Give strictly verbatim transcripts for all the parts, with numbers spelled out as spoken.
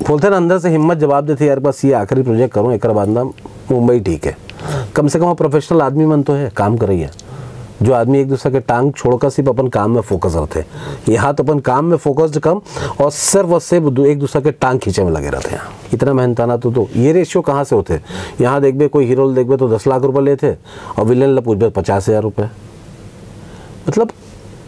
बोलथे ना, अंदर से हिम्मत जवाब देथे, "यार, बस ये आखिरी प्रोजेक्ट करूँ, एकर बाद ना मुंबई ठीक है।" कम से कम वो प्रोफेशनल आदमी मन तो है, काम करइया, जो आदमी एक दूसरा के टांग छोड़कर सिर्फ अपन काम में फोकस रथे। यहाँ तो अपन काम में फोकस्ड कम और सिर्फ और सिर्फ दू-, एक दूसरा के टांग खींचे में लगे रथे हैं। इतना मेहनताना तो, तो ये रेशियो कहाँ से होथे? यहाँ देखबे, कोई हीरो ल देखबे तो दस लाख रुपए लेथे और विलेन ल पूछबे पचास हजार रुपए। मतलब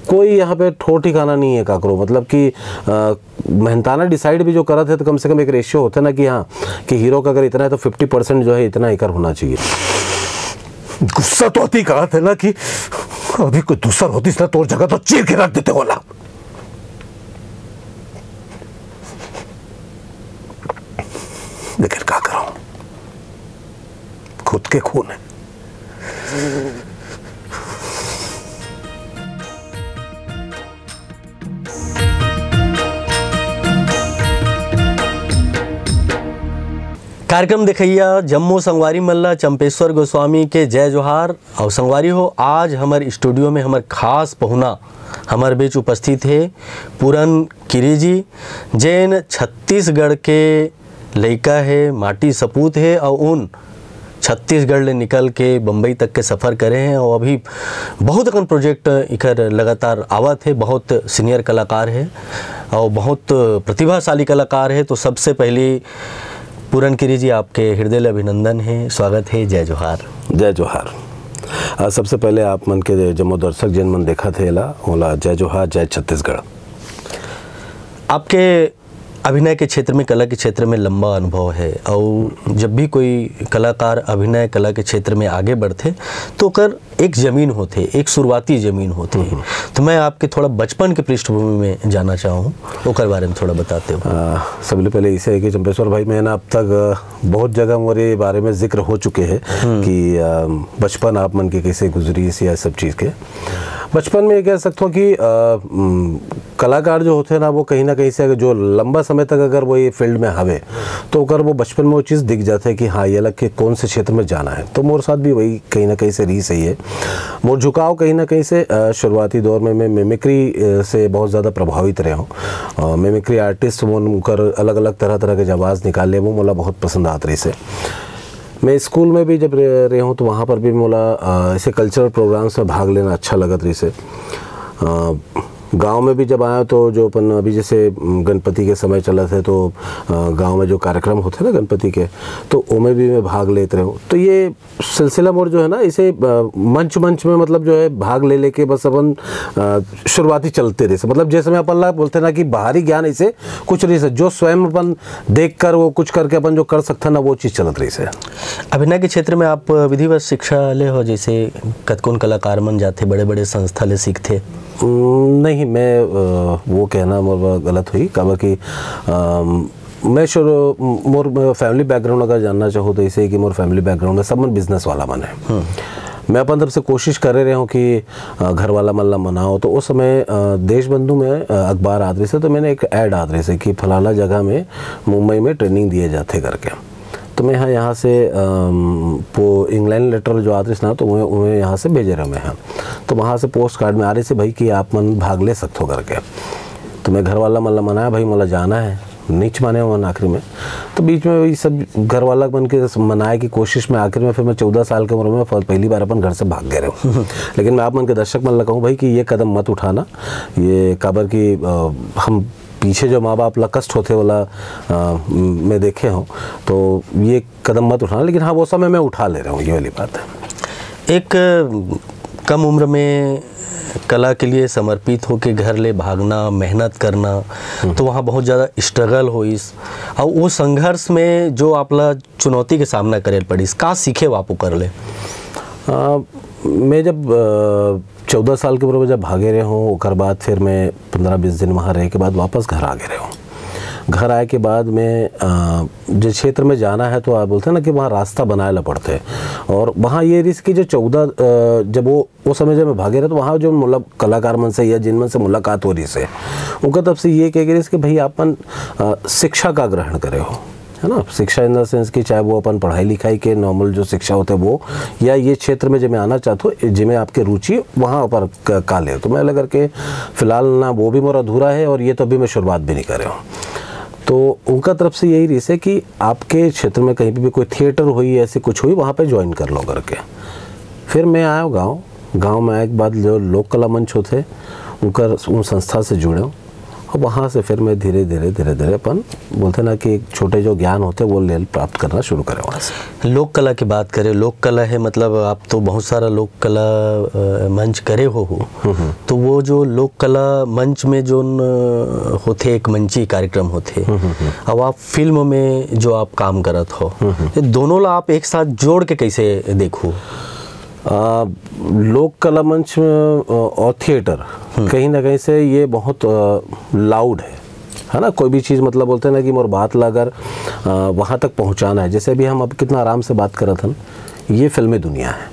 कोई यहाँ पे ठो ठिकाना नहीं है काकरो, मतलब कि, अ, मेहनताना डिसाइड भी जो करत है तो कम से कम एक रेशियो होता है ना कि हाँ, कि हीरो का अगर इतना है तो फिफ्टी परसेंट जो है इतना एकर होना चाहिए। गुस्सा तो अति कहत है ना कि अभी कोई दूसर होतिस ना, तोर जगह तो चीर के रख देते होला। लेकिन का करूं, खुद के खून है। कार्यक्रम देखइया जम्मो संगवारी मन ला चंपेश्वर गोस्वामी के जय जोहार। और संगवारी हो, आज हमर स्टूडियो में हमर खास पहुना हमर बीच उपस्थित हे पूरन किरी जी, जेन छत्तीसगढ़ के लइका हे, माटी सपूत हे, और उन छत्तीसगढ़ ले निकल के बम्बई तक के सफ़र करे हैं और अभी बहुत अकन प्रोजेक्ट इकर लगातार आवत है। बहुत सीनियर कलाकार है और बहुत प्रतिभाशाली कलाकार है। तो सबसे पहली पूरन किरी जी, आपके हृदय ले अभिनंदन है, स्वागत है, जय जोहार। जय जोहार। आ, सबसे पहले आप मन के जम्मो दर्शक जेन मन देखत हे एला, ओला जय जोहार, जय छत्तीसगढ़। आपके अभिनय के क्षेत्र में, कला के क्षेत्र में लंबा अनुभव है और जब भी कोई कलाकार अभिनय कला के क्षेत्र में आगे बढ़थे तो ओकर एक जमीन होथे, एक शुरुआती जमीन होथे। तो मैं आपके थोड़ा बचपन के पृष्ठभूमि में जाना चाहूँ, ओकर बारे में थोड़ा बताते हो। आ, सबले पहले इसे है कि चंपेश्वर भाई, मैं ना अब तक, अ, बहुत जगह मोर ये बारे में जिक्र हो चुके हैं कि, अ, बचपन आप मन के कैसे गुजरी, इस या सब चीज़ के। बचपन में ये कह सकता हूँ कि, अ, उम, कलाकार जो होथे ना, वो कहीं ना कहीं से अगर जो लंबा समय तक अगर वो ये फील्ड में हवे, तो ओकर वो बचपन में वो चीज़ दिख जाथे कि हाँ, ये अलग के कौन से क्षेत्र में जाना है। तो मोर साथ भी वही कहीं ना कहीं से रही सही है। मोर झुकाव कहीं ना कहीं से, अ, शुरुआती दौर में मैं मिमिक्री, अ, से बहुत ज़्यादा प्रभावित रहे हूँ। अ, मिमिक्री आर्टिस्ट मन उनकर अलग-अलग तरह-तरह के जब आवाज़ निकाले, वो मोला बहुत पसंद आत रहिस हे। मैं स्कूल में भी जब रहे, रहे हूँ, तो वहाँ पर भी मोला, अ, ऐसे कल्चरल प्रोग्राम्स में भाग लेना अच्छा लगत रहिस हे। अ, गाँव में भी जब आया, तो जो अपन अभी जैसे, उम, गणपति के समय चलत हे, तो, अ, गाँव में जो कार्यक्रम होथे ना गणपति के, तो ओमे भी मैं भाग लेत रहे हूँ। तो ये सिलसिला मोर जो है ना, इसे, अ, मंच, मंच में मतलब जो है भाग ले लेके बस अपन, अ, शुरुआती चलते रहिस हे। मतलब जैसे मैं अपन ला बोलथे ना कि बाहरी ज्ञान इसे कुछ नहीं से, जो स्वयं अपन देख कर वो कुछ करके अपन जो कर सकथन ना, वो चीज़ चलत रहिस हे। अभिनय के क्षेत्र में आप विधिवत शिक्षा ले हो, जैसे कतकोन कलाकार मन जाथे बड़े-बड़े संस्था ले सीखथे? उम, नहीं, मैं, अ, वो कहना मोर बर गलत हुई, काबर कि, अम, मैं शुरू, मोर फैमिली बैकग्राउंड अगर जानना चाहो तो इसे कि मोर फैमिली बैकग्राउंड में सब मन बिजनेस वाला मन है। मैं अपन तरफ से कोशिश करे रहे हूँ कि, अ, घर वाला मन ला मनाओ। तो उस समय, अ, देशबंधु में, अ, अखबार आत रहिस हे, तो मैंने एक ऐड आत रहिस हे कि फलाना जगह में, मुंबई में ट्रेनिंग दिए जाथे करके। तो मैं यहाँ, यहाँ से, अम, पो-, इंग्लैंड लेटर जो आत रहिस ना, तो उन्हें, उन्हें यहाँ से भेजे रहे मैं, हाँ। तो वहाँ से पोस्ट कार्ड में आ रहिस हे, भाई, कि आप मन भाग ले सकथो करके। तो मैं घर वाला मन ला मनाया, भाई, मोला जाना है। नइच माने ओमन आखिरी में। तो बीच में वही सब घर वाला मन के मनाए की कोशिश में आखिर में फिर मैं चौदह साल के उम्र में फ-, पहली बार अपन घर से भाग गए रहे हूँ। लेकिन मैं आप मन के दर्शक मन ला कहूँ भाई कि ये कदम मत उठाना, ये काबर कि, अ, हम पीछे जो माँ बाप ला कष्ट होथे वाला, अ, मैं देखे हूँ, तो ये कदम मत उठाना। लेकिन हाँ, वो समय मैं उठा ले रहे हूँ, ये वाली बात है। एक कम उम्र में कला के लिए समर्पित होके घर ले भागना, मेहनत करना, तो वहाँ बहुत ज़्यादा स्ट्रगल होइस। और वो संघर्ष में जो आपला चुनौती के सामना करे पड़िस, का सीखे आप ओकर ले? अ, मैं जब, अ, चौदह साल के उम्र में जब भागे रहे हूँ, ओकर बाद फिर मैं पन्द्रह बीस दिन वहाँ रहे के बाद वापस घर आ गए रहे हूँ। घर आए के बाद में, अ, जिस क्षेत्र में जाना है, तो आप बोलते हैं ना कि वहाँ रास्ता बनाए ला पड़ते हैं। और वहाँ ये रिस्क कि जो चौदह, अ, जब वो, वो समय जब मैं भागे रहे, तो वहाँ जो मतलब कलाकार मन से या जिन मन से मुलाकात हो रहिस हे, उनका तरफ से ये कह रहिस कि भाई, आप मन, अ, शिक्षा का ग्रहण करे हो, है ना? शिक्षा in the sense कि चाहे वो अपन पढ़ाई लिखाई के नॉर्मल जो शिक्षा होते वो, या ये क्षेत्र में जिसमें आना चाहते हो, जिसमें आपके रुचि, वहाँ पर क-, का ले। तो मैं लगा करके फिलहाल ना वो भी मोर अधूरा है और ये तो अभी मैं शुरुआत भी नहीं कर रहा हूँ। तो उनका तरफ से यही रहिस हे कि आपके क्षेत्र में कहीं पे भी कोई थिएटर होई, ऐसे कुछ होई, वहाँ पे ज्वाइन कर लो करके। फिर मैं आया गाँव। गाँव में आए के बाद जो लोक कला मंच होथे, उनकर, उन संस्था से जुड़ेंव। और वहाँ से फिर मैं धीरे धीरे धीरे धीरे अपन, बोलथे ना कि एक छोटे जो ज्ञान होथे, वो ले प्राप्त करना शुरू करेंव वहाँ से। लोक कला के बात करें, लोक कला हे, मतलब, आप तो बहुत सारा लोक कला, अ, मंच करे हो, हो। हम्म, हम्म। तो वो जो लोक कला मंच में जोन, अ, होथे, एक मंची कार्यक्रम होथे, हम्म, हम्म, हम्म। अब आप फिल्म में जो आप काम करत हो, हम्म, हम्म। ये दोनों ला आप एक साथ जोड़ के कैसे देखो? अ, लोक कला मंच, अ, और थिएटर, हम्म। कहीं ना कहीं से ये बहुत, अ, लाउड है, है ना? कोई भी चीज़, मतलब, बोलते हैं ना कि मोर बात ला अगर, अ, वहाँ तक पहुँचाना है, जैसे अभी हम अब कितना आराम से बात करत हन, ये फिल्मी दुनिया है।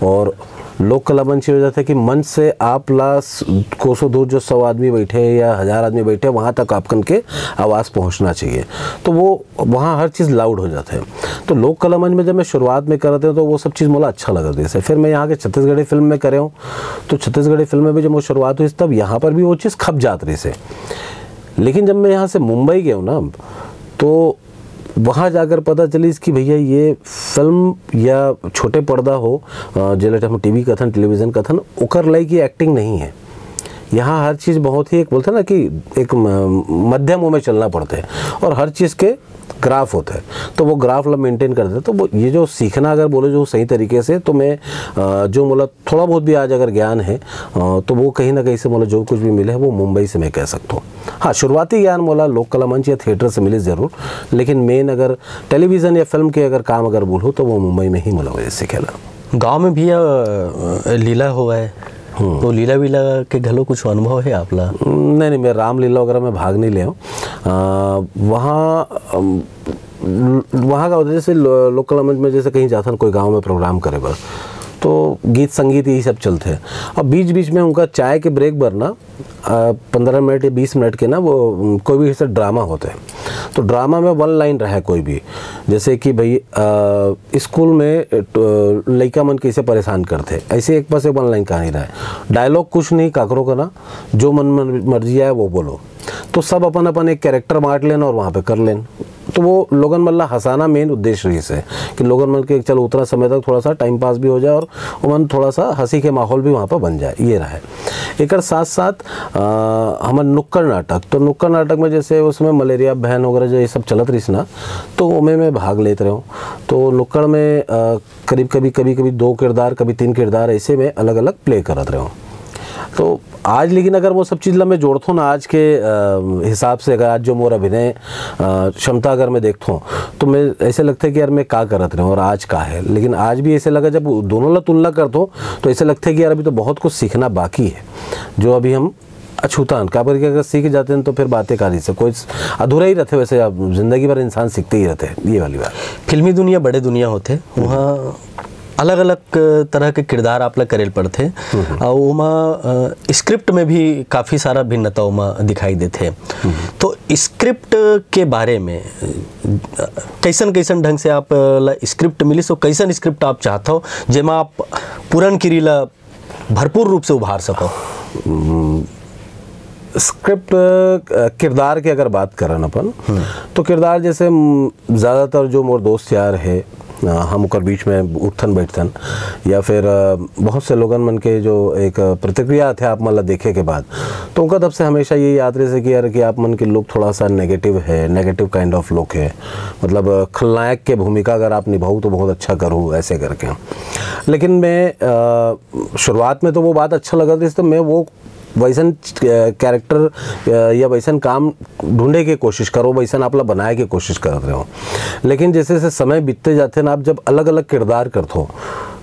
और लोक कला मंच ये हो जाता है कि मंच से आप ला स-, कोसों दूर जो सौ आदमी बैठे हैं या हज़ार आदमी बैठे हैं, वहाँ तक आपकन के आवाज़ पहुँचना चाहिए। तो वो वहाँ हर चीज़ लाउड हो जाता है। तो लोक कला मंच में जब मैं शुरुआत में करत हूँ, तो वो सब चीज़ मोला अच्छा लगत रहिस हे। फिर मैं यहाँ के छत्तीसगढ़ी फिल्म में करे हूँ, तो छत्तीसगढ़ी फिल्म में भी जब वो शुरुआत हुई, तब यहाँ पर भी वो चीज़ खप जात रहिस हे। लेकिन जब मैं यहाँ से मुंबई गया हूँ ना, तो वहाँ जाकर पता चलिस कि भैया, ये फिल्म या छोटे पर्दा हो, अ, जेला हम टीवी कथन, टेलीविजन कथन, ओकर लायक ये एक्टिंग नहीं है। यहाँ हर चीज़ बहुत ही, एक बोलते हैं ना कि एक म-, मध्यम में चलना पड़ता है, और हर चीज़ के ग्राफ होता है, तो वो ग्राफ ला मेंटेन करते हैं। तो वो, ये जो सीखना अगर बोले जो सही तरीके से, तो मैं, अ, जो, मतलब, थोड़ा बहुत भी आज अगर ज्ञान है, अ, तो वो कहीं ना कहीं से, मतलब, जो कुछ भी मिले है, वो मुंबई से मैं कह सकता हूँ। हाँ, शुरुआती ज्ञान मोला लोक कला मंच या थिएटर से मिले ज़रूर, लेकिन मेन अगर टेलीविज़न या फिल्म के अगर काम अगर बोलूँ, तो वो मुंबई में ही मोला वजह से खेला। गाँव में भी, अ, लीला होवय, हम्म। तो लीला वीला के घलो कुछ अनुभव है आप ला? नहीं, नहीं, मैं रामलीला वगैरह में भाग नहीं ले हूँ। अ, वहाँ, अम, वहाँ का होता है, जैसे लो-, लोक कला मंच में जैसे कहीं जाथन कोई गाँव में प्रोग्राम करे बर, तो गीत संगीत यही सब चलते हैं। अब बीच बीच में उनका चाय के ब्रेक बर ना, अ, पन्द्रह मिनट या बीस मिनट के ना, वो, उम, कोई भी ऐसा ड्रामा होता है, तो ड्रामा में वन लाइन रहे कोई भी, जैसे कि भाई, अ, स्कूल में, अ, ट-, लइका मन कैसे परेशान करते, ऐसे एक बस एक वन लाइन कहानी रहे। डायलॉग कुछ नहीं काकरो का ना, जो मन, मन मर्जी आए वो बोलो। तो सब अपन अपन एक कैरेक्टर बांट लेन और वहाँ पे कर लेन। तो वो लोगन मन ला हंसाना मेन उद्देश्य रहिस हे कि लोगन मन के चलो उतना समय तक थोड़ा सा टाइम पास भी हो जाए और ओमन थोड़ा सा हंसी के माहौल भी वहाँ पर बन जाए, ये रहे। एकर साथ साथ, अ, हमर नुक्कड़ नाटक, तो नुक्कड़ नाटक में जैसे उसमें मलेरिया बहन वगैरह जो ये सब चलत रहिस ना, तो ओमे मैं भाग लेत रहे हूँ। तो नुक्कड़ में, अ, करीब कभी, कभी कभी दो किरदार, कभी तीन किरदार, ऐसे में अलग अलग प्ले करत रहे हूँ। तो आज लेकिन अगर वो सब चीज़ ला मैं जोड़थों ना आज के, अ, हिसाब से, अगर आज जो मोर अभिनय, अ, क्षमता अगर मैं देखथों, तो मैं ऐसे लगता है कि यार मैं का करत रहे हूँ और आज का है। लेकिन आज भी ऐसे लगा, जब दोनों ला तुलना करथों, तो ऐसे लगता है कि यार अभी तो बहुत कुछ सीखना बाकी है, जो अभी हम अछूता हन। काबर कि अगर सीख जाते हैं तो फिर बातें कहाँ से, कोई अधूरा ही रहते। वैसे अब जिंदगी भर इंसान सीखते ही रहते हैं, ये वाली बात। फिल्मी दुनिया बड़े दुनिया होते, वहाँ अलग-अलग तरह के किरदार आप ला करे ल पड़थे। हम्म। अउ ओमा, अ, स्क्रिप्ट में भी काफ़ी सारा भिन्नता ओमा दिखाई देथे। हम्म। तो स्क्रिप्ट के बारे में, अ, कैसन-कैसन ढंग से आप ला स्क्रिप्ट मिलिस, तो कैसन स्क्रिप्ट आप चाहत हो, जेमा आप पुरनकिरी ला भरपूर रूप से उभार सको? हम्म, स्क्रिप्ट, अ, किरदार के अगर बात करन अपन, हम्म। तो किरदार जैसे, म, ज़्यादातर जो मोर दोस्त यार है, अ, हम ओकर बीच में उठथन बैठथन, या फिर, अ, बहुत से लोगन मन के जो एक प्रतिक्रिया आथे आप मन ला देखे के बाद, तो उनका तरफ से हमेशा ये याद रहे कि यार, कि आप मन के लुक थोड़ा सा नेगेटिव है, नेगेटिव काइंड ऑफ लुक है, मतलब, अ, खलनायक के भूमिका अगर आप निभाऊ तो बहुत अच्छा करू, ऐसे करके। लेकिन मैं, अ, शुरुआत में तो वो बात अच्छा लगत रहिस, तो मैं वो वैसन, अ, कैरेक्टर, अ, या वैसन काम ढूंढे के कोशिश करो, वैसन आप ला बनाए के कोशिश करत रहे हो। लेकिन जैसे जैसे समय बीतते जाते ना, आप जब अलग-अलग किरदार करत हो,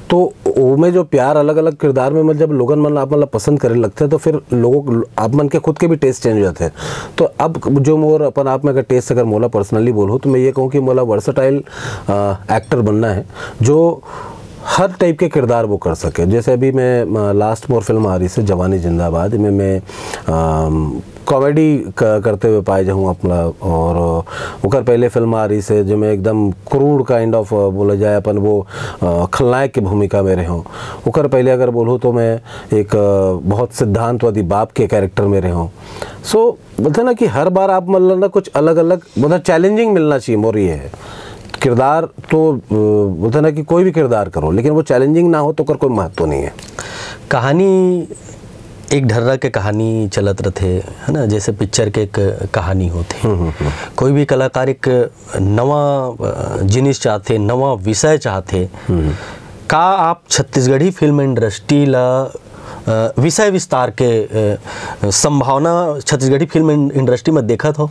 तो ओमे जो प्यार अलग-अलग किरदार में, मतलब, लोगन मन आप मन ला पसंद करे लगते हैं, तो फिर लोगों को, आप मन के खुद के भी टेस्ट चेंज हो जाते हैं। तो अब जो मोर अपन आप में अगर टेस्ट अगर मोला पर्सनली बोलूँ, तो मैं ये कहूँ कि मोला वर्सेटाइल, अ, एक्टर बनना है, जो हर टाइप के किरदार वो कर सके। जैसे अभी मैं, अ, लास्ट मोर फिल्म आ रही से जवानी जिंदाबाद, इमे मैं, अम, कॉमेडी क-, करते हुए पाए जाऊँ अपना, और ओकर पहले फिल्म आ रही से जो मैं एकदम क्रूड काइंड ऑफ, अ, बोला जाए अपन वो, अ, खलनायक की भूमिका में रहे हूँ। ओकर पहले अगर बोलूँ तो मैं एक, अ, बहुत सिद्धांतवादी बाप के कैरेक्टर में रहे हूँ। सो बोलते हैं ना कि हर बार आप मतलब ना कुछ अलग अलग, मतलब चैलेंजिंग मिलना चाहिए। मोर ये है, किरदार तो अ, बोलते हैं ना कि कोई भी किरदार करो, लेकिन वो चैलेंजिंग ना हो तो ओकर कोई महत्व नहीं है। कहानी एक ढर्रा के कहानी चलत रथे, है ना, जैसे पिक्चर के एक कहानी होथे। कोई भी कलाकार एक नवा अ, जिनिस चाहथे, नवा विषय चाहथे। का आप छत्तीसगढ़ी फिल्म इंडस्ट्री ला अ, विषय विस्तार के अ, संभावना छत्तीसगढ़ी फिल्म इन-, इंडस्ट्री में देखत हो,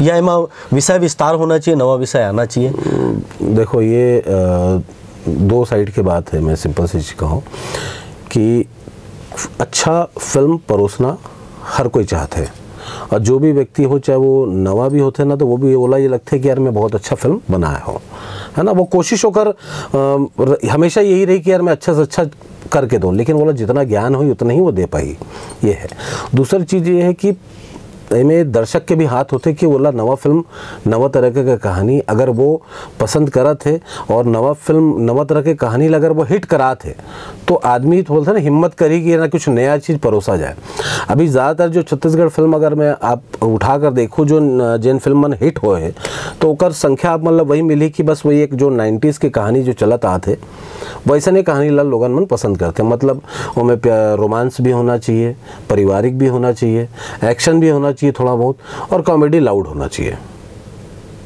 या एमा विषय विस्तार होना चाहिए, नवा विषय आना चाहिए? देखो, ये अ, दो साइड की बात है। मैं सिंपल सी चीज कहूँ कि अच्छा फिल्म परोसना हर कोई चाहते हैं, और जो भी व्यक्ति हो, चाहे वो नवा भी होते ना, तो वो भी ओला ये लगते कि यार, मैं बहुत अच्छा फिल्म बनाया हो, है ना। वो कोशिश होकर अ, र- हमेशा यही रही कि यार, मैं अच्छा से अच्छा करके दूँ, लेकिन वो जितना ज्ञान हो उतना ही वो दे पाई। ये है। दूसरी चीज़ ये है कि एमे दर्शक के भी हाथ होते कि ओला नवा फिल्म, नवा तरह के कहानी अगर वो पसंद करत है और नवा फिल्म, नवा तरह के कहानी ला अगर वो हिट करात है, तो आदमी तो बोलते हैं ना, हिम्मत करी कि ना कुछ नया चीज़ परोसा जाए। अभी ज़्यादातर जो छत्तीसगढ़ फिल्म अगर मैं आप उठा कर देखूँ, जो न- जिन फिल्म मन हिट होए है, तो ओकर संख्या आप मतलब वही मिली कि बस वही एक जो नाइन्टीज़ के कहानी जो चलत आत है, वैसने कहानी ला लोगन मन पसंद करते हैं। मतलब ओमे रोमांस भी होना चाहिए, पारिवारिक भी होना चाहिए, एक्शन भी होना चाहिए थोड़ा बहुत, और कॉमेडी लाउड होना चाहिए।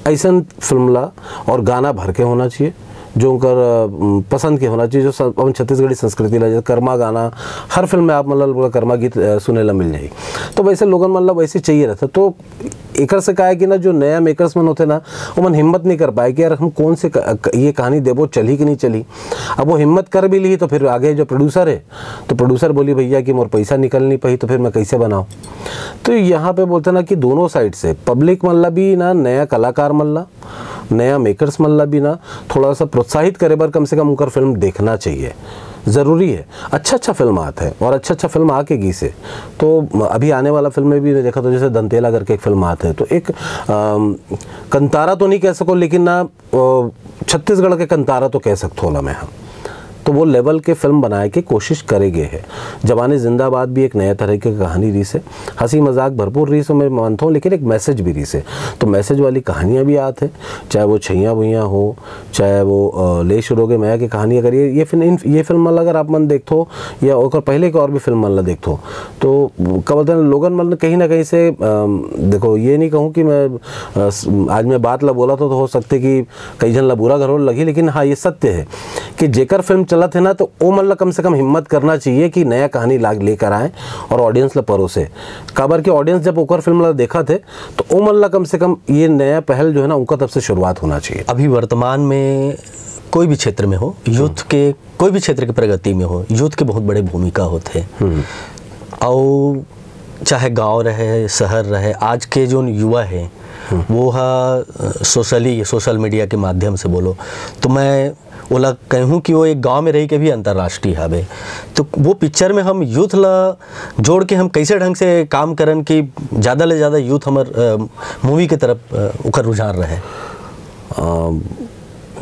ऐसन फिल्म ला और गाना भर के होना चाहिए, जो उनकर अ, पसंद के होना चाहिए, जो स- अपन छत्तीसगढ़ी संस्कृति ला, जैसे कर्मा गाना, हर फिल्म में आप मतलब पूरा कर्मा गीत अ, सुने ला मिल जाए। तो वैसे लोगन मतलब वैसे चाहिए रहता। तो एकर से का है कि ना, जो नया मेकर्स मन होते ना, वो मन हिम्मत नहीं कर पाए कि यार, हम कौन से क- क- ये कहानी देबो, चली कि नहीं चली। अब वो हिम्मत कर भी ली, तो फिर आगे जो प्रोड्यूसर है, तो प्रोड्यूसर बोली, "भैया, कि मोर पैसा निकल नहीं पाई, तो फिर मैं कैसे बनाऊँ?" तो यहाँ पे बोलते ना कि दोनों साइड से पब्लिक मन ला भी ना, नया कलाकार मन ला, नया मेकर्स मन ला भी ना, थोड़ा सा प्रोत्साहित करे बर कम से कम उनकर फिल्म देखना चाहिए। ज़रूरी है, अच्छा अच्छा फिल्म आत है, और अच्छा अच्छा फिल्म आके गीस है। तो अभी आने वाला फिल्म में भी मैं देखा, तो जैसे दंतेला करके एक फिल्म आत है, तो एक अम, कंतारा तो नहीं कह सको, लेकिन ना अ, छत्तीसगढ़ के कंतारा तो कह सकते हो ला मैं, हाँ। तो वो लेवल के फिल्म बनाए के कोशिश करे गए है। जवानी जिंदाबाद भी एक नया तरह की कहानी रही से, हंसी मजाक भरपूर रही से, मैं मानता हूँ, लेकिन एक मैसेज भी रही से। तो मैसेज वाली कहानियाँ भी आत है, चाहे वो छैया भुइयाँ हो, चाहे वो अ, ले शुरू हो गए मया की कहानी। अगर ये ये फिल्म इन- ये फिल्म वाला अगर आप मन देखते हो, या ओकर पहले के और भी फिल्म मन ला देखते हो, तो का बोलते हैं, लोगन मन कहीं ना कहीं से अम, देखो, ये नहीं कहूँ कि मैं अ, स- आज मैं बात ला बोला तो, तो हो सकते कि कई झन ला बुरा घलो लगी, लेकिन हाँ, ये सत्य है कि जेकर फिल्म चलत है ना, तो ओ मन ला कम से कम हिम्मत करना चाहिए कि नया कहानी लाग लेकर आए और ऑडियंस ला परोसे। काबर के ऑडियंस जब ओकर फिल्म ला देखत है, तो ओ मन ला कम से कम ये नया पहल जो है ना, उनका तरफ से शुरुआत होना चाहिए। अभी वर्तमान में कोई भी क्षेत्र में हो, यूथ के कोई भी क्षेत्र की प्रगति में हो, यूथ के बहुत बड़े भूमिका होते हैं। और चाहे गांव रहे, शहर रहे, आज के जो युवा है, वो हा सोशली, सोशल मीडिया के माध्यम से बोलो, तो मैं ओला कहूँ कि वो एक गांव में रह के भी अंतर्राष्ट्रीय हवे। तो वो पिक्चर में हम यूथ ला जोड़ के हम कैसे ढंग से काम करन कि ज़्यादा ले ज़्यादा यूथ हमर मूवी के तरफ अ, ओकर रुझान रहे। अम,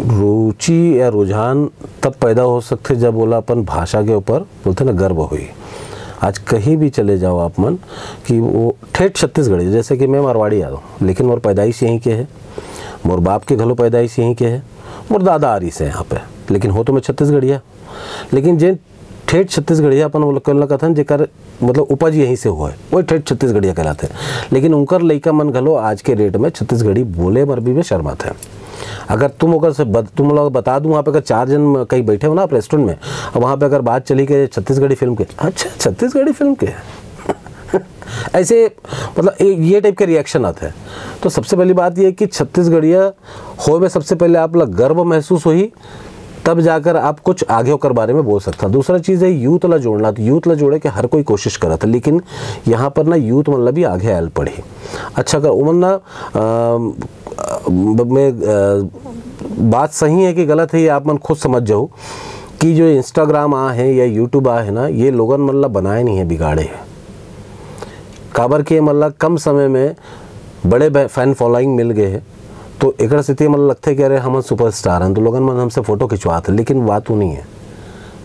रुचि या रुझान तब पैदा हो सकथे, जब ओला अपन भाषा के ऊपर, बोलथे ना, गर्व होई। आज कहीं भी चले जाओ आप मन, कि वो ठेठ छत्तीसगढ़ी, जैसे कि मैं मारवाड़ी आदमी हूँ, लेकिन मोर पैदाइश यहीं के है, मोर बाप के घलो पैदाइश यहीं के है, मोर दादा आरिस है यहाँ पे, लेकिन हो तो मैं छत्तीसगढ़िया। लेकिन जे ठेठ छत्तीसगढ़िया अपन ओला कथन, जेकर मतलब उपज यहीं से होए, वही ठेठ छत्तीसगढ़िया कहलाथे। लेकिन उनकर लइका मन घलो आज के डेट में छत्तीसगढ़ी बोले बर भी में शर्माथे। अगर तुम ओकर से बत-, तुम लोग बता दूं, वहाँ पे अगर चार जन कहीं बैठे हो ना आप रेस्टोरेंट में, और वहाँ पे अगर बात चली कि छत्तीसगढ़ी फिल्म के, "अच्छा, छत्तीसगढ़ी फिल्म के?" ऐसे मतलब ए-, ये टाइप के रिएक्शन आते हैं। तो सबसे पहली बात ये है कि छत्तीसगढ़िया होए में सबसे पहले आप ला गर्व महसूस होही, तब जाकर आप कुछ आगे ओकर बारे में बोल सकता। दूसरा चीज़ है यूथ ला जोड़ना। तो यूथ ला जोड़े के हर कोई कोशिश करत है, लेकिन यहाँ पर ना यूथ मन ला भी आगे आयल पड़ही। अच्छा, अगर उमन ना अ, ब-, में अ, बात सही है कि गलत है, ये आप मन खुद समझ जाओ कि जो इंस्टाग्राम आ है या यूट्यूब आ है ना, ये लोगन मन ला बनाए नहीं है, बिगाड़े है। काबर के मतलब कम समय में बड़े बै-, फैन फॉलोइंग मिल गए है, तो एकर सेती मतलब लगथे कि अरे, हमन सुपरस्टार हन, तो लोगन मन हमसे फोटो खिंचवात है, लेकिन बात वो नहीं है।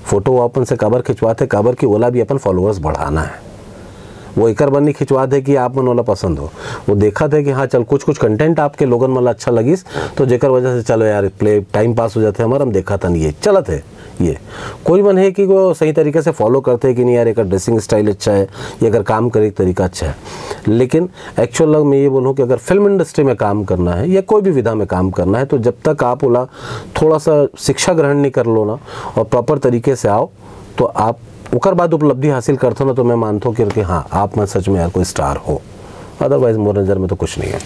फोटो वो अपन से काबर खिंचवात है, काबर कि ओला भी अपन फॉलोअर्स बढ़ाना है। वो एकर बर नहीं खिंचवात हे कि आप मन ओला पसंद हो, वो देखत हे कि हाँ, चल, कुछ कुछ कंटेंट आपके लोगन मन ला अच्छा लगिस, तो जेकर वजह से चलो यार, प्ले टाइम पास हो जाथे हमर, हम देखत हन, ये चलत हे। ये कोई मन हे कि वो सही तरीके से फॉलो करथे कि नहीं यार, एकर ड्रेसिंग स्टाइल अच्छा है, ये एकर काम करे के तरीका अच्छा है। लेकिन एक्चुअल में ये बोलूँ कि अगर फिल्म इंडस्ट्री में काम करना है या कोई भी विधा में काम करना है, तो जब तक आप ओला थोड़ा सा शिक्षा ग्रहण नहीं कर लो ना और प्रॉपर तरीके से आओ, तो आप ओकर बाद उपलब्धि हासिल करथो ना, तो मैं मानथो कि, कि हाँ, आप मन सच में यार कोई स्टार हो। अदरवाइज मोर नज़र में तो कुछ नहीं है।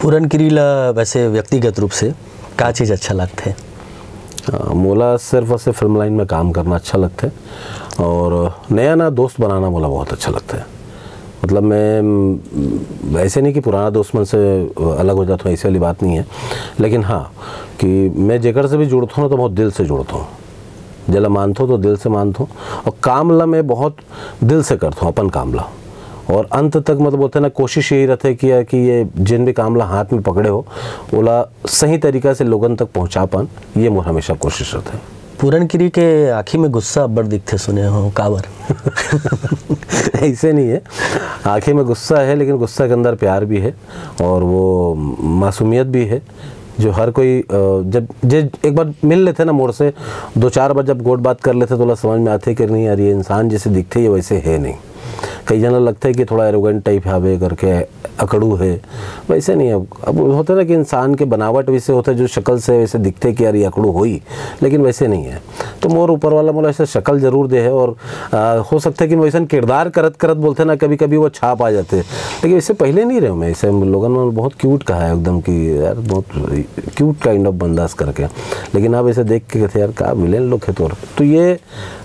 पूरन गिरी ला वैसे व्यक्तिगत रूप से का चीज़ अच्छा लगथे? अ, मोला सिर्फ और सिर्फ फिल्म लाइन में काम करना अच्छा लगथे और नया नया दोस्त बनाना मोला बहुत अच्छा लगथे। मतलब मैं, म, ऐसे नहीं कि पुराना दोस्त मन से अलग हो जाता हूँ, ऐसी वाली बात नहीं है। लेकिन हाँ, कि मैं जेकर से भी जुड़ता हूँ ना, तो बहुत दिल से जुड़ता हूँ। जेला मानथो तो दिल से मानथो और काम ला मैं बहुत दिल से करथो, अपन काम ला। और अंत तक, मतलब, बोलथे ना, कोशिश यही रहथे कि, कि ये जिन भी काम ला हाथ में पकड़े हो, ओला सही तरीका से लोगन तक पहुँचा पान, ये मोर हमेशा कोशिश रहथे। पूरन गिरी के आँखी में गुस्सा अब्बड़ दिखथे, सुने हो, काबर? ऐसे नहीं है, आँखी में गुस्सा है, लेकिन गुस्सा के अंदर प्यार भी है और वो मासूमियत भी है, जो हर कोई, अ, जब जे एक बार मिल लेथे ना मोर से, दो चार बार जब गोठ बात कर लेथे, तो ओला समझ में आथे कि नहीं यार, ये इंसान जैसे दिखथे, ये वैसे है नहीं। कई जन लगथे कि थोड़ा एरोगेंट टाइप हावे करके, अकड़ू है, वैसे नहीं है। अब होथे ना कि इंसान के बनावट वैसे होथे, जो शक्ल से वैसे दिखथे कि यार, ये अकड़ू होई, लेकिन वैसे नहीं है। तो मोर ऊपर वाला मोला ऐसे शक्ल जरूर दे है और, आ, हो सकता है कि मैं वैसन किरदार करत करत, बोलथे ना, कभी कभी वो छाप आ जाथे, लेकिन इससे पहले नहीं रहे मैं। ऐसे लोगन मन बहुत क्यूट कहा है एकदम कि यार, बहुत क्यूट काइंड ऑफ बंदास करके, लेकिन अब ऐसे देख के कहते यार, का विलेन लोग है तोर। तो ये,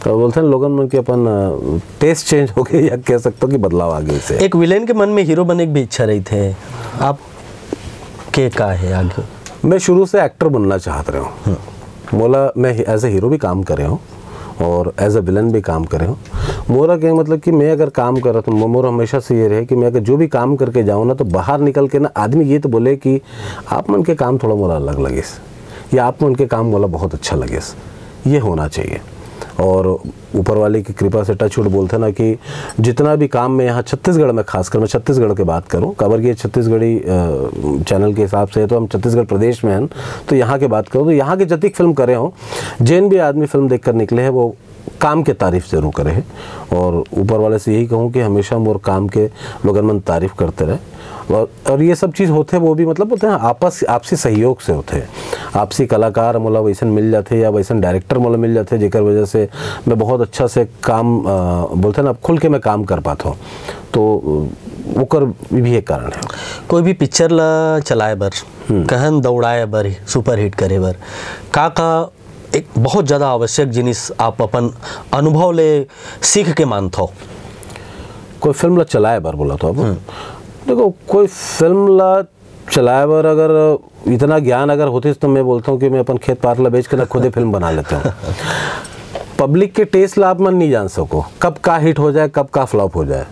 आ, बोलथे ना, लोगन मन के अपन टेस्ट चेंज हो गए या कह सकते हो कि बदलाव आ गए इससे। एक विलेन के मन में हीरो बने के भी इच्छा रहिथे, आप के का है आगे? मैं शुरू से एक्टर बनना चाहत रहे हूँ। मोला, मैं एज ए हीरो भी काम करे हूँ और एज ए विलन भी काम करे हूँ। मोरा के मतलब कि मैं अगर काम करत हूँ, मोर हमेशा से ये रहे कि मैं अगर जो भी काम करके जाऊँ ना, तो बाहर निकल के ना आदमी ये तो बोले कि आप मन के काम थोड़ा मोला अलग लगिस या आप मन के काम मोला बहुत अच्छा लगिस, ये होना चाहिए। और ऊपर वाले की कृपा से, टच वुड बोलथे ना, कि जितना भी काम मैं यहाँ छत्तीसगढ़ में, खासकर मैं छत्तीसगढ़ के बात करूँ, काबर कि ये छत्तीसगढ़ी, अ, चैनल के हिसाब से तो हम छत्तीसगढ़ प्रदेश में हैं, तो यहाँ के बात करूँ तो यहाँ के जतिक फिल्म करे हों, जेन भी आदमी फिल्म देख कर निकले हैं, वो काम के तारीफ जरूर करे हैं। और ऊपर वाले से यही कहूँ कि हमेशा मोर काम के लोगन मन तारीफ करते रहे। और, और ये सब चीज़ होथे, वो भी, मतलब, बोलथे ना, आपस, आपसी सहयोग से होथे। आपसी कलाकार मोला वैसन मिल जाथे या वैसन डायरेक्टर मोला मिल जाथे, जेकर वजह से मैं बहुत अच्छा से काम, अ, बोलथे ना, खुल के मैं काम कर पाथो। तो, अ, ओकर भी एक कारण है। कोई भी पिक्चर ला चलाए बर, कहन दौड़ाए बर, सुपरहिट करे बर, का का एक बहुत ज़्यादा आवश्यक जिनिस आप अपन अनुभव ले सीख के मानथो? कोई फिल्म ला चलाए बर बोला तो अब, देखो, कोई फिल्म ला चलाए बर अगर इतना ज्ञान अगर होतिस, तो मैं बोलता हूँ कि मैं अपन खेत पार ला बेच के ना खुदे फिल्म बना लेता हूँ। पब्लिक के टेस्ट ला आप मन नहीं जान सको, कब का हिट हो जाए, कब का फ्लॉप हो जाए।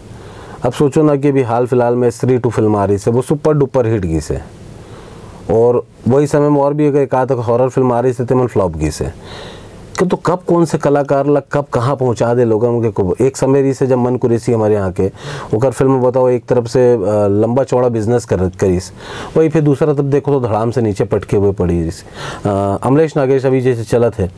अब सोचो ना कि अभी हाल फिलहाल में स्त्री टू फिल्म आ रही से, वो सुपर डुपर हिट गई से, और वही समय में और भी एक आध हॉरर फिल्म आ रही से, तेमन फ्लॉप गई से। कि तो कब कौन से कलाकार ला कब कहाँ पहुँचा दे लोगन के को। एक समय रही से जब मन कुरैशी हमारे यहाँ के, ओकर फिल्म बताओ, एक तरफ से, अ, लंबा चौड़ा बिजनेस कर, करिस, वही फिर दूसरा तरफ देखो तो धड़ाम से नीचे पटके हुए पड़ी रहिस। अ, अमलेश नागेश अभी जैसे चलत है,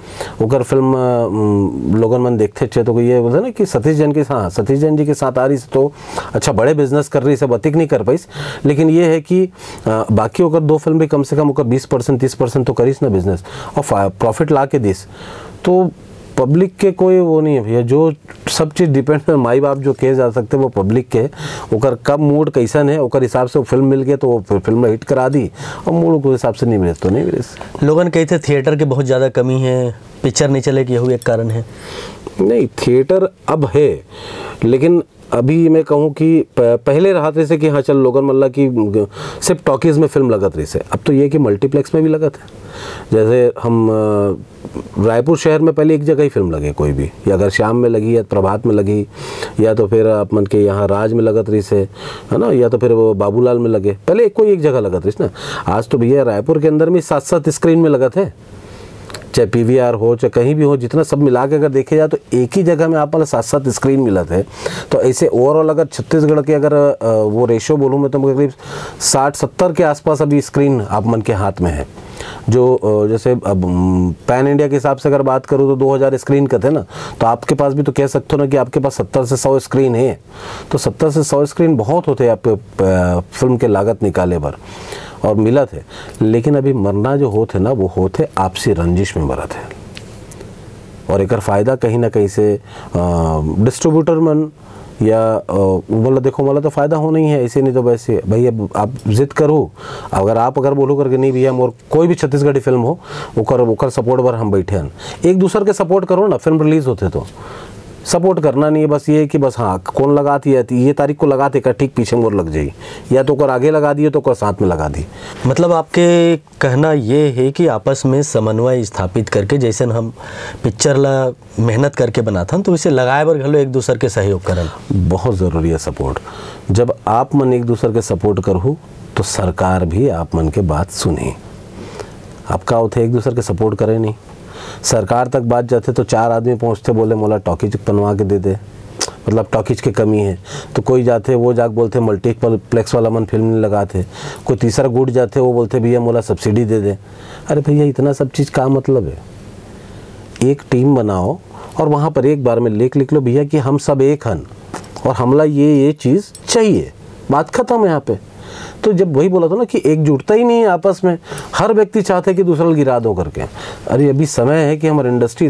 ओकर फिल्म, अ, उम, लोगन मन देखते अच्छे, तो ये बोलते ना कि सतीश जैन के, हाँ, सतीश जैन जी के साथ आ रही से तो अच्छा बड़े बिजनेस कर रही से, बतिक नहीं कर पाइस। लेकिन ये है कि, अ, बाकी ओकर दो फिल्म भी कम से कम ओकर बीस परसेंट, तीस परसेंट तो करिस ना बिजनेस, और प्रॉफिट ला के दिस। तो पब्लिक के कोई वो नहीं है भैया, जो सब चीज़ डिपेंड है, माई बाप जो कहे जा सकते, वो पब्लिक के, ओकर कब मूड कैसन है, ओकर हिसाब से वो फिल्म मिल गए तो वो फिर फिल्म हिट करा दी, और मूड के हिसाब से नहीं मिले तो नहीं मिले। लोगन कहते थिएटर के बहुत ज़्यादा कमी है, पिक्चर नहीं चले कि यहू एक कारण है। नहीं, थिएटर अब है, लेकिन अभी मैं कहूँ कि प-, पहले रहत रहिसे कि हाँ, चल, लोगन मन ला कि सिर्फ टॉकीज में फिल्म लगत रहिसे, अब तो ये कि मल्टीप्लेक्स में भी लगत है। जैसे हम, अ, रायपुर शहर में पहले एक जगह ही फिल्म लगे कोई भी, या अगर शाम में लगी या प्रभात में लगी, या तो फिर आप मन के यहाँ राज में लगत रहिसे, है ना, या तो फिर वो बाबूलाल में लगे, पहले कोई एक जगह लगत रहिस ना। आज तो भैया रायपुर के अंदर में सात सात स्क्रीन में लगत है। चाहे पीवीआर हो, चाहे कहीं भी हो, जितना सब मिला के अगर देखे जाए तो एक ही जगह में आप सात सात स्क्रीन मिलत हे। तो ऐसे ओवरऑल अगर छत्तीसगढ़ के अगर अ, वो रेशियो बोलूँ मैं, तो करीब साठ सत्तर के आसपास अभी स्क्रीन आप मन के हाथ में है। जो अ, जैसे अब पैन इंडिया के हिसाब से अगर बात करूँ तो दो हज़ार स्क्रीन का थे ना, तो आपके पास भी तो कह सकते हो ना कि आपके पास सत्तर से सौ स्क्रीन है। तो सत्तर से सौ स्क्रीन बहुत होते हैं आप अ, फिल्म के लागत निकाले बर, और मिलत हे। लेकिन अभी मरना जो होत हे ना, वो होत हे आपसी रंजिश में मरत हे। और एकर फायदा कहीं ना कहीं से डिस्ट्रीब्यूटर मन या अ, बोला, देखो, मोला तो फायदा होना ही है, ऐसे नहीं तो वैसे। भाई, अब आप जिद करो, अगर आप अगर बोलो करके, "नहीं भैया, मोर कोई भी छत्तीसगढ़ी फिल्म हो, ओकर ओकर सपोर्ट बर हम बैठे हैं।" एक दूसर के सपोर्ट करो ना, फिल्म रिलीज होते तो सपोर्ट करना नहीं है, बस ये कि बस हाँ, कौन लगात ये, ये तारीख को लगात, एक ठीक पीछे मोर लग जाई, या तो ओकर आगे लगा दिए तो ओकर साथ में लगा दी। मतलब आपके कहना ये है कि आपस में समन्वय स्थापित करके, जैसे हम पिक्चर ला मेहनत करके बनाथन, तो इसे लगाए बर घलो एक दूसर के सहयोग करन। बहुत ज़रूरी है सपोर्ट। जब आप मन एक दूसर के सपोर्ट करहू तो सरकार भी आप मन के बात सुनही। अब का होथे, एक दूसर के सपोर्ट करे नहीं, सरकार तक बात जाथे तो चार आदमी पहुंचथे, बोले, "मोला टॉकीज बनवा के दे दे।" मतलब टॉकीज के कमी है, तो कोई जाथे, वो जाके बोलथे, "मल्टीप्लेक्स वाला मन फिल्म नहीं लगाथे।" कोई तीसरा गुट जाथे, वो बोलथे, "भैया, मोला सब्सिडी दे दे।" अरे भैया, इतना सब चीज़ का मतलब है? एक टीम बनाओ और वहाँ पर एक बार में लेख लिख लो भैया कि हम सब एक हन और हमला ये ये चीज़ चाहिए, बात खत्म यहाँ पे। तो जब वही बोला था ना कि एकजुटता ही नहीं है आपस में, हर व्यक्ति चाहता है कि दूसरा गिरा दो करके। अरे, अभी समय है कि हमारी इंडस्ट्री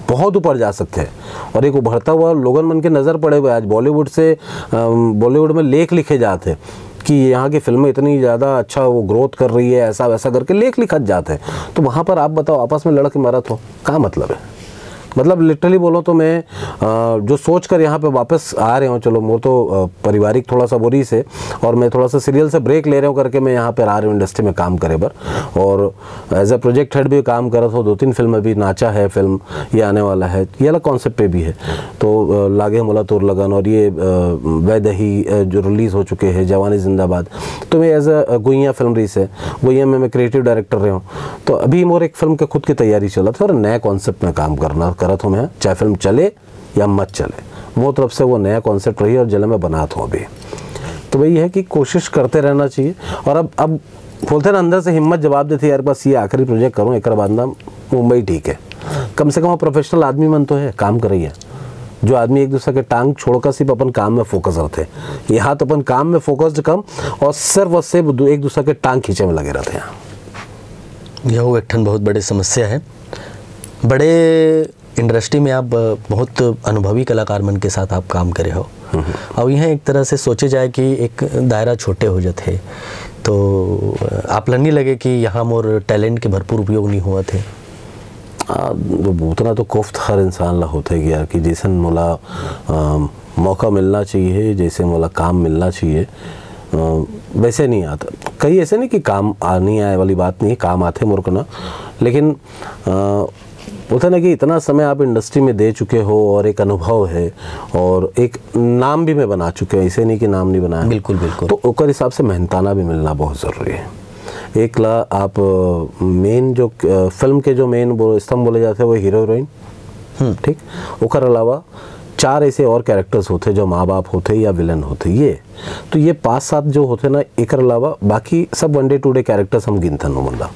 बहुत ऊपर जा सकते हैं। और एक उभरता हुआ लोगन मन के नज़र पड़े हुए, आज बॉलीवुड से बॉलीवुड में लेख लिखे जाते हैं कि यहाँ की फिल्में इतनी ज़्यादा अच्छा वो ग्रोथ कर रही है, ऐसा वैसा करके लेख लिखत जाते हैं। तो वहाँ पर आप बताओ, आपस में लड़ के मरत हो, का मतलब है? मतलब लिटरली बोलो तो मैं अ, जो सोच कर यहाँ पे वापस आ रहे हूँ, चलो, मोर तो अ, पारिवारिक थोड़ा सा वो रीस है और मैं थोड़ा सा सीरियल से ब्रेक ले रहे हूँ करके मैं यहाँ पर आ रहे हूँ इंडस्ट्री में काम करे बर। और एज ए प्रोजेक्ट हेड भी काम करत हो, दो तीन फिल्म अभी, नाचा है फिल्म, ये आने वाला है, ये अलग कॉन्सेप्ट पे भी है। तो अ, लागे मोला तोर लगन और ये अ, वैदही अ, जो रिलीज हो चुके हैं, जवानी जिंदाबाद, तो मैं एज ए गुइया फिल्म रीस है, गुइया में मैं क्रिएटिव डायरेक्टर रहे हूँ। तो अभी मोर एक फिल्म के खुद की तैयारी चलत है और नया कॉन्सेप्ट में काम करना करत हूँ मैं, चाहे फिल्म चले या मत चले, मोर तरफ से वो नया कॉन्सेप्ट रही और जिला में बनात हूँ अभी। तो वही है कि कोशिश करते रहना चाहिए। और अब अब बोलते ना, अंदर से हिम्मत जवाब देते, "यार, बस ये आखिरी प्रोजेक्ट करूँ, एक बाद ना मुंबई ठीक है।" कम से कम प्रोफेशनल आदमी मन तो है, काम करैया। जो आदमी एक दूसरे के टांग छोड़कर सिर्फ अपन काम में फोकस रहते हैं, यहाँ तो अपन काम में फोकस्ड कम और सिर्फ और सिर्फ दू- एक दूसरे के टांग खींचे में लगे रहते हैं। यह एक ठन बहुत बड़े समस्या है। बड़े इंडस्ट्री में आप बहुत अनुभवी कलाकार मन के साथ आप काम करे हो। और यहाँ एक तरह से सोचे जाए कि एक दायरा छोटे हो जाते, तो आप ला नहीं लगे कि यहाँ मोर टैलेंट के भरपूर उपयोग नहीं हुआ थे? आ, तो उतना तो कोफ्त हर इंसान ला होथे कि यार, कि जैसन मोला आ, मौका मिलना चाहिए, जैसे मोला काम मिलना चाहिए, आ, वैसे नहीं आता। कहीं ऐसे नहीं कि काम आ, नहीं आए वाली बात नहीं है, काम आथे मोर को ना, लेकिन आ, होता ना कि इतना समय आप इंडस्ट्री में दे चुके हो और एक अनुभव है और एक नाम भी मैं बना चुके हूँ, ऐसे नहीं कि नाम नहीं बनाया। बिल्कुल, बिल्कुल। तो ओकर हिसाब से मेहनताना भी मिलना बहुत ज़रूरी है। एक ला आप मेन जो अ, फिल्म के जो मेन वो स्तंभ बोले जाते हैं, वो हीरो हीरोइन, ठीक। ओकर अलावा चार ऐसे और कैरेक्टर्स होते जो माँ बाप होते या विलन होते, ये तो ये पाँच सात जो होते ना, एकर अलावा बाकी सब वन डे टू डे कैरेक्टर्स हम गिनथन ओमन ला।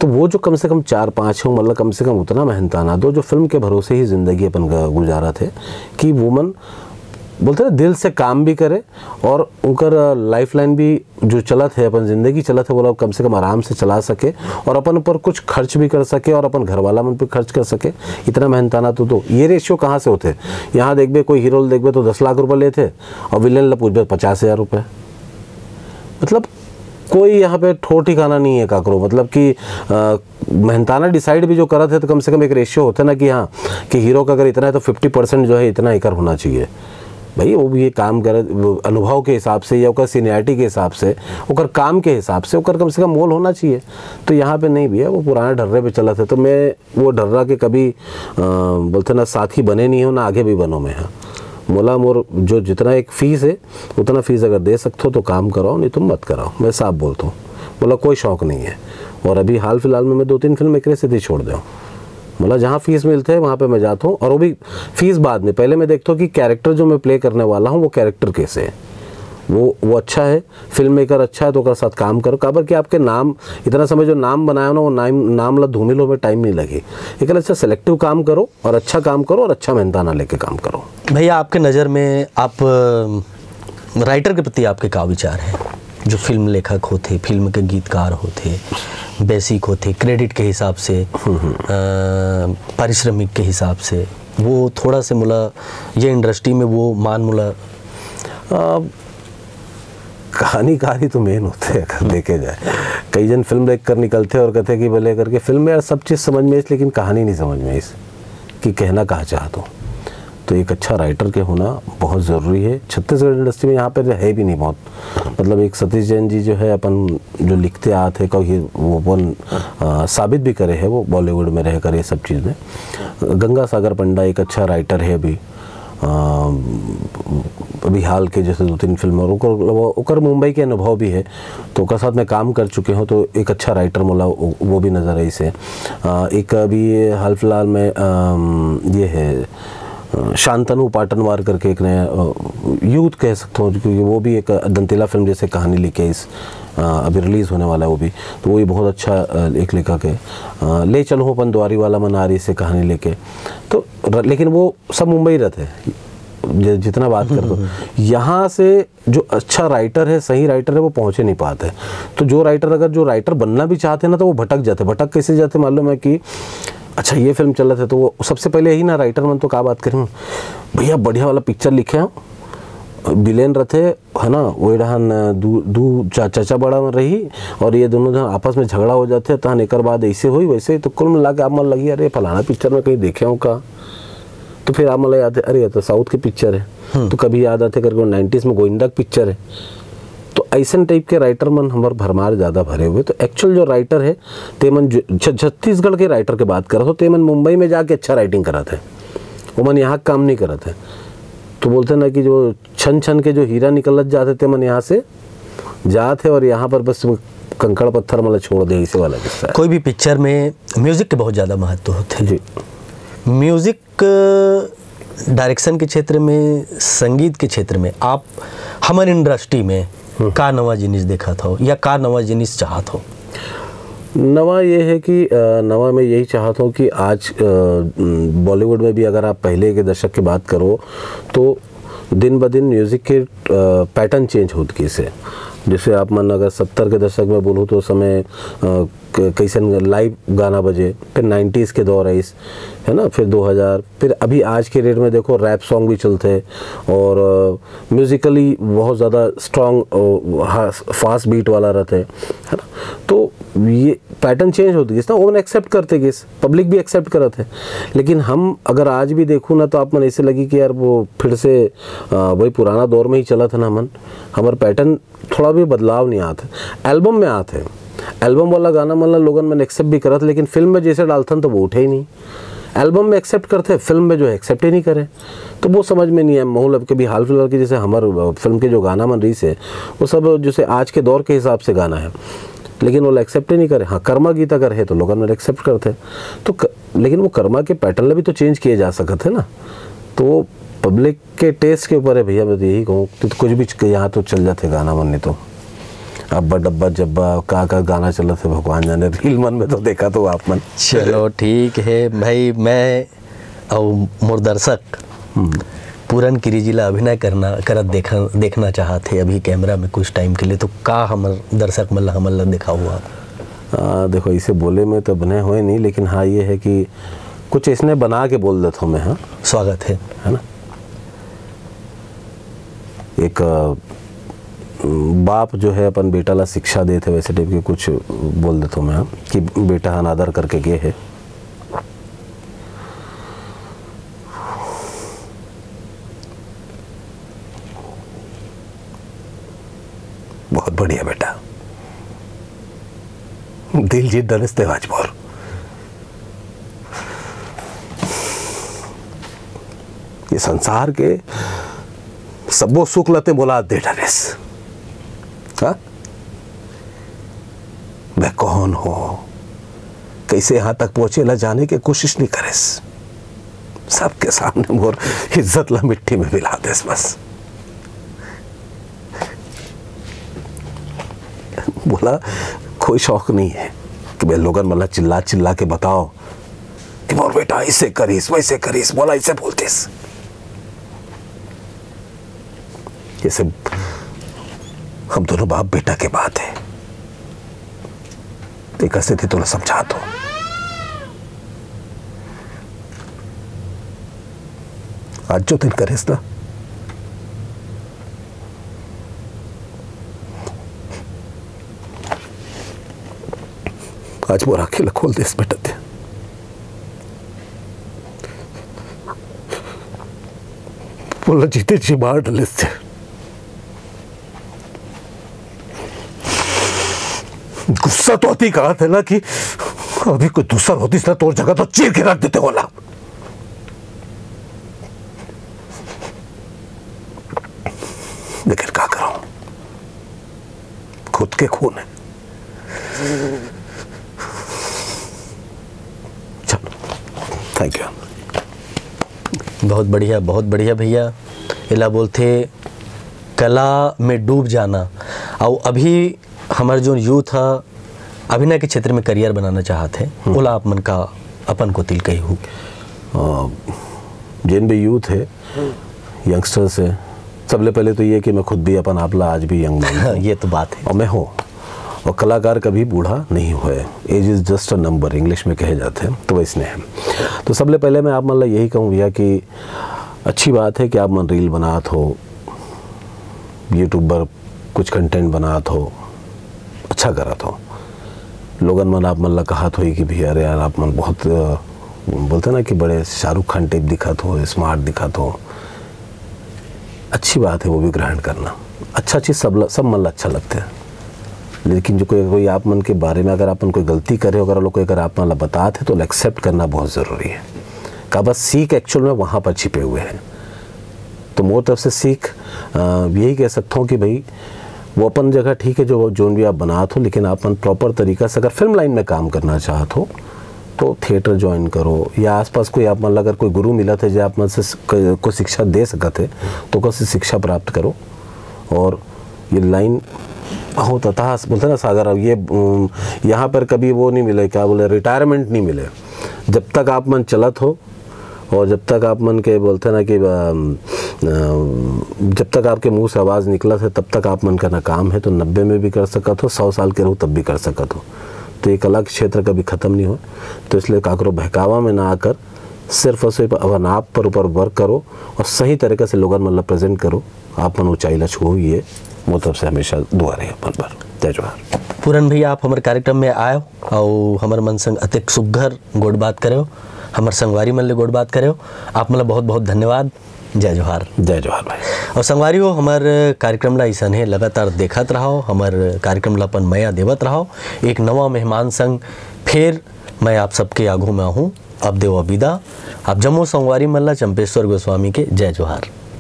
तो वो जो कम से कम चार पाँच हो, मतलब कम से कम उतना मेहनताना दो जो फिल्म के भरोसे ही जिंदगी अपन ग- गुजारत है, कि वो मन बोलते ना, दिल से काम भी करे और उनकर लाइफ लाइन भी जो चलत है, अपन जिंदगी चलत है, वो लोग कम से कम आराम से चला सके और अपन ऊपर कुछ खर्च भी कर सके और अपन घर वाला मन पे खर्च कर सके। इतना मेहनताना तो दो। ये रेशियो कहाँ से होते? यहाँ देखबे, कोई हीरो देखबे तो दस लाख रुपए लेते और विलेन ला पूछबे पचास हज़ार रुपए। मतलब कोई यहाँ पे ठो ठिकाना नहीं है काकरो, मतलब कि अ, मेहनताना डिसाइड भी जो करत है तो कम से कम एक रेशियो होता है ना कि हाँ, कि हीरो का अगर इतना है तो फिफ्टी परसेंट जो है इतना एकर होना चाहिए। भाई, वो भी ये काम करे, वो अनुभव के हिसाब से या ओकर सीनियरिटी के हिसाब से, ओकर काम के हिसाब से ओकर कम से कम मोल होना चाहिए। तो यहाँ पे नहीं भैया, वो पुराना ढर्रे पे चलत है। तो मैं वो ढर्रा के कभी अ, बोलते ना साथी बने नहीं हो, ना आगे भी बनो मैं। हाँ, मोला मोर जो जितना एक फीस है, उतना फीस अगर दे सकते हो तो काम कराओ, नहीं तो मत कराओ। मैं साफ बोलता हूँ, मोला कोई शौक नहीं है। और अभी हाल फिलहाल में मैं दो तीन फिल्म एकरे सेती छोड़ देंव। मतलब, जहाँ फीस मिलथे, वहाँ पे मैं जात हूँ, और वो भी फीस बाद में। पहले मैं देखता हूँ कि कैरेक्टर जो मैं प्ले करने वाला हूँ, वो कैरेक्टर कैसे है, वो वो अच्छा है, फिल्म मेकर अच्छा है, तो ओकर साथ काम करो। काबर कि आपके नाम, इतना समय जो नाम बनाए हो ना, वो नाम नाम ला धूमिल होए में टाइम नहीं लगे। एक अच्छा सेलेक्टिव काम करो, और अच्छा काम करो, और अच्छा मेहनताना लेके काम करो। भैया, आपके नज़र में आप, अ, राइटर के प्रति आपके का विचार है? जो फिल्म लेखक होथे, फिल्म के गीतकार होथे, बेसिक होथे, क्रेडिट के हिसाब से, अ, पारिश्रमिक के हिसाब से, वो थोड़ा से मोला, ये इंडस्ट्री में वो मान मोला आ, कहानीकार ही तो मेन होथे, अगर देखे जाए। कई जन फिल्म देख कर निकलथे और कहथे कि भले करके फिल्म में यार सब चीज़ समझ में आइस, लेकिन कहानी नहीं समझ में आइस कि कहना का चाहत हो। तो एक अच्छा राइटर के होना बहुत ज़रूरी है। छत्तीसगढ़ इंडस्ट्री में यहाँ पे है भी नहीं बहुत। मतलब, एक सतीश जैन जी जो है, अपन जो लिखते आत है, कभी वो अपन, आ, साबित भी करे है वो बॉलीवुड में रहकर ये सब चीज़ में। गंगा सागर पंडा एक अच्छा राइटर है अभी। अ, अभी हाल के जैसे दो तीन फिल्म और ओकर, ओकर मुंबई के अनुभव भी है, तो ओकर साथ मैं काम कर चुके हूँ, तो एक अच्छा राइटर मोला वो, वो भी नज़र आइस हे। अ, एक अभी हाल फिलहाल में, अम, ये है, अ, शांतनु पाटनवार करके एक नया, अ, यूथ कह सकता हूँ, क्योंकि वो भी एक दंतेला फिल्म जैसे कहानी लेके आइस, अ, अभी रिलीज़ होने वाला है वो भी, तो वो भी बहुत अच्छा, अ, एक लेखक है। अ, ले चलो अपन द्वारी वाला मनारी से कहानी लेके, तो र-, लेकिन वो सब मुंबई रहते हैं, जि-, जितना बात कर दो। यहाँ से जो अच्छा राइटर है, सही राइटर है, वो पहुँचे नहीं पाते। तो जो राइटर, अगर जो राइटर बनना भी चाहते हैं ना, तो वो भटक जाते। भटक कैसे जाते मालूम है कि अच्छा, ये फिल्म चलत है, तो वो सबसे पहले यही ना, राइटर मन तो का बात करें, भैया बढ़िया वाला पिक्चर लिखे हो, विलेन रथे, है ना, वो डहन दू, दू चा-, चाचा बड़ा में रही, और ये दोनों जन आपस में झगड़ा हो जाथे, तहन एकर बाद ऐसे होई, वैसे होई, तो कुल मिला के आप मन लगी, अरे, फलाना पिक्चर में कहीं देखे हो का? तो फिर आप मन ला याद है, अरे, ये तो साउथ के पिक्चर है। तो कभी याद आथे करके नाइन्टीज में गोविंदा के पिक्चर है। तो ऐसन टाइप के राइटर मन हमर भरमार ज़्यादा भरे हुए। तो एक्चुअल जो राइटर है, ते मन जो छ-, छत्तीसगढ़ के राइटर के बात करत हो, ते मन मुंबई में जाके अच्छा राइटिंग करत है, वो मन यहाँ काम नहीं करत है। तो बोलते ना कि जो छन छन के जो हीरा निकलत जाते, ते मन यहाँ से जात है और यहाँ पर बस वो कंकड़ पत्थर मतलब छोड़ दे, इसे वाला किस्सा है। कोई भी पिक्चर में म्यूजिक के बहुत ज़्यादा महत्व होथे। जी। म्यूजिक डायरेक्शन के क्षेत्र में, संगीत के क्षेत्र में आप हमर इंडस्ट्री में का नवा जिनिस देखत हो या का नवा जिनिस चाहत हो? नवा ये है कि, अ, नवा मैं यही चाहत हूँ कि आज, अ, बॉलीवुड में भी अगर आप पहले के दशक की बात करो, तो दिन ब दिन म्यूजिक के, अ, पैटर्न चेंज होत गिस हे। जैसे आप मन अगर सत्तर के दशक में बोलो, तो उस समय, अ, क-, कैसन लाइव गाना बजे, फिर नाइन्टीज के दौर आइस, है ना, फिर दो हज़ार, फिर अभी आज के डेट में देखो, रैप सॉन्ग भी चलते हैं और, अ, म्यूजिकली बहुत ज़्यादा स्ट्रॉन्ग, अ, हा-, फास्ट बीट वाला रहते हैं, है ना। तो ये पैटर्न चेंज होत गिस ना, वो एक्सेप्ट करते गिस, पब्लिक भी एक्सेप्ट करत है। लेकिन हम अगर आज भी देखूँ ना, तो आप मन ऐसे लगी कि यार, वो फिर से, अ, वही पुराना दौर में ही चलत है ना मन। हमर पैटर्न थोड़ा भी बदलाव नहीं आत है। एल्बम में आत है, एल्बम वाला गाना मन ला लोगन मन एक्सेप्ट भी करत, लेकिन फिल्म में जैसे डालथन तो वो उठे ही नहीं। एल्बम में एक्सेप्ट करते, फिल्म में जो है एक्सेप्ट ही नहीं करे, तो वो समझ में नहीं आए। महू ल-, कभी हाल फिलहाल के जैसे हमर, अ, फिल्म के जो गाना मन रहिस हे, वो सब जैसे आज के दौर के हिसाब से गाना है, लेकिन वो ला एक्सेप्ट ही नहीं करे। हाँ, कर्मा गीत अगर है तो लोगन मन एक्सेप्ट करते, तो क-, लेकिन वो कर्मा के पैटर्न ला भी तो चेंज किए जा सकत है ना। तो वो पब्लिक के टेस्ट के ऊपर है भैया, मैं तो यही कहूँ कि तो कुछ भी च-, यहाँ तो चल जाते गाना मन, नहीं तो अब्बा डब्बा जब्बा का का गाना चलत है, भगवान जाने। रील मन में तो देखा तो आप मन। चलो ठीक है भाई, मैं अउ मोर दर्शक पूरन किरी जी ला अभिनय करना, करत देखा, देखना चाहत हे अभी कैमरा में कुछ टाइम के लिए, तो का हमर दर्शक मन ला, हमन ला दिखाहू आप? आ, देखो, इसे बोले में तो अभिनय होए नहीं, लेकिन हाँ, ये है कि कुछ इसने बना के बोल देता हूँ मैं, हाँ। स्वागत है। है ना, एक, अ, बाप जो है अपन बेटा ला शिक्षा देत हे, वैसे टाइप के कुछ बोल देता हूँ मैं, हाँ, कि बेटा अनादर करके गे हे। बहुत बढ़िया बेटा, दिल जीत डरेस ते आज मोर। ये संसार के सबो सुख ला ते मोला दे डरेस। हाँ? तैं कौन हो, कइसे यहाँ तक पहुँचे ला जाने के कोशिश नहीं करेस। सबके सामने मोर इज्जत ला मिट्टी में मिला देस बस। बोला, कोई शौक नहीं है कि मैं लोगन मन ला चिल्ला चिल्ला के बताओ कि मोर बेटा ऐसे करिस, वैसे करिस, बोला ऐसे बोलतिस। ये सब हम दोनों बाप बेटा के बात है। एक स्थिति तोला समझात हो। आज जो दिन करेस ना, आज मोर आँखी ला खोल देस बेटा तैं। मोला जीते जी मार डलेस तैं। गुस्सा तो अति कहा थे ना कि अभी कोई दूसर होतिस ना, तोर जगह तो चीर के रख देते होला। लेकिन का करूं, खुद के खून है। चलो, थैंक यू। बहुत बढ़िया, बहुत बढ़िया भैया। एला बोलथे कला में डूब जाना। अउ अभी हमर जो यूथ ह अभिनय के क्षेत्र में करियर बनाना चाहत हे, ओला आप मन का अपन कोतिल कही हो? जेन भी यूथ है, यंगस्टर्स है, सबले पहले तो ये कि मैं खुद भी अपन आप ला आज भी यंग मानता हूँ। ये तो बात है। और मैं हूँ। और कलाकार कभी बूढ़ा नहीं होए। Age is just a number, English में कहे जाते हैं, तो वैसने है। तो सबले पहले मैं आप मन ला यही कहूँ भैया कि अच्छी बात है कि आप मन रील बनात हो, यूट्यूब पर कुछ कंटेंट बनात हो, अच्छा करत हो। लोगन मन आप मन ला कहत होई कि भैया अरे यार आप मन बहुत अ, बोलते ना कि बड़े शाहरुख खान टाइप दिखत हो, स्मार्ट दिखत हो। अच्छी बात है, वो भी ग्रहण करना। अच्छा चीज़ सब ल- सब मन ला अच्छा लगते हैं। लेकिन जो कोई कोई आप मन के बारे में अगर आप मन कोई गलती करे हो, अगर लोग अगर आप मन ला बतात है तो एक्सेप्ट करना बहुत ज़रूरी है। काबर सीख एक्चुअल में वहाँ पर छिपे हुए हैं। तो मोर तरफ से सीख अ, यही कह सकता हूँ कि भाई वो अपन जगह ठीक है जो जोन भी आप बनात हो, लेकिन आप मन प्रॉपर तरीका से अगर फिल्म लाइन में काम करना चाहत हो तो थिएटर ज्वाइन करो, या आसपास कोई आप मन ला अगर कोई गुरु मिलत है जो आप मन से स- क- कोई शिक्षा दे सकत है तो ओकर से शिक्षा प्राप्त करो। और ये लाइन बहुत हताश बोलते ना सागर, अब ये अम, यहाँ पर कभी वो नहीं मिले, क्या बोले, रिटायरमेंट नहीं मिले। जब तक आप मन चलत हो और जब तक आप मन के बोलते ना कि अम, अम, जब तक आपके मुंह से आवाज़ निकलत है तब तक आप मन का ना काम है, तो नब्बे में भी कर सकत हो, सौ साल के रहो तब भी कर सकत हो। तो ये कला के क्षेत्र कभी ख़त्म नहीं हो, तो इसलिए काकरो बहकावा में ना आकर सिर्फ और सिर्फ अपन आप पर ऊपर वर्क करो और सही तरीके से लोगन मन ला प्रेजेंट करो, आप मन ऊंचाई ला छुओ, ये मोर तरफ से हमेशा दुआ रहे अपन पर। जय जोहार। पूरन भैया, आप हमर कार्यक्रम में आयो अउ हमर मन संग अतेक सुग्घर गोठ बात करेव, हमर संगवारी मन ले गोठ बात करेव, आप मन ला बहुत बहुत धन्यवाद। जय जोहार। जय जोहार भाई। अउ संगवारी हो, हमर कार्यक्रम ला अइसने लगातार देखत रहव, हमर कार्यक्रम ला अपन मया देवत रहव। एक नवा मेहमान संग फेर मैं आप सबके आगू में आहूँ। अब देवव विदा। आप जम्मो संगवारी मन ला चंपेश्वर गोस्वामी के जय जोहार।